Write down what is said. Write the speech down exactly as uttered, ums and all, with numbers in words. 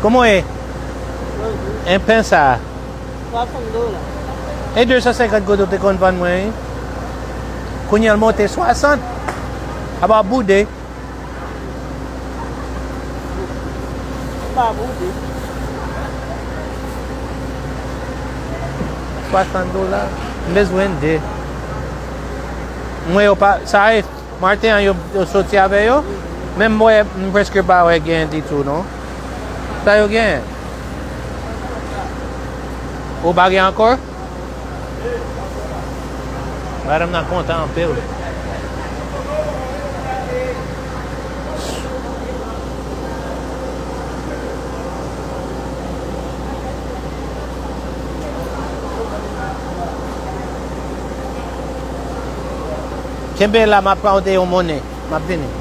Kòman w ye? En pen sa a? Swasant dola. E de san senkant goud ou te konn vann mwen, wi. Kounye a l monte swasant. Aba boude. Pa boude. Swasant dola. M bezwen de. Mwen yo pa, sa e, maten an yo, yo soti avè yo. Menm mwen, m prèske pa wè gen ditou, non. Sa yo gen? Ou pa gen ankò? Madanm nan kontan anpil. Kenbe la, m ap pran yon monnen. M ap vini.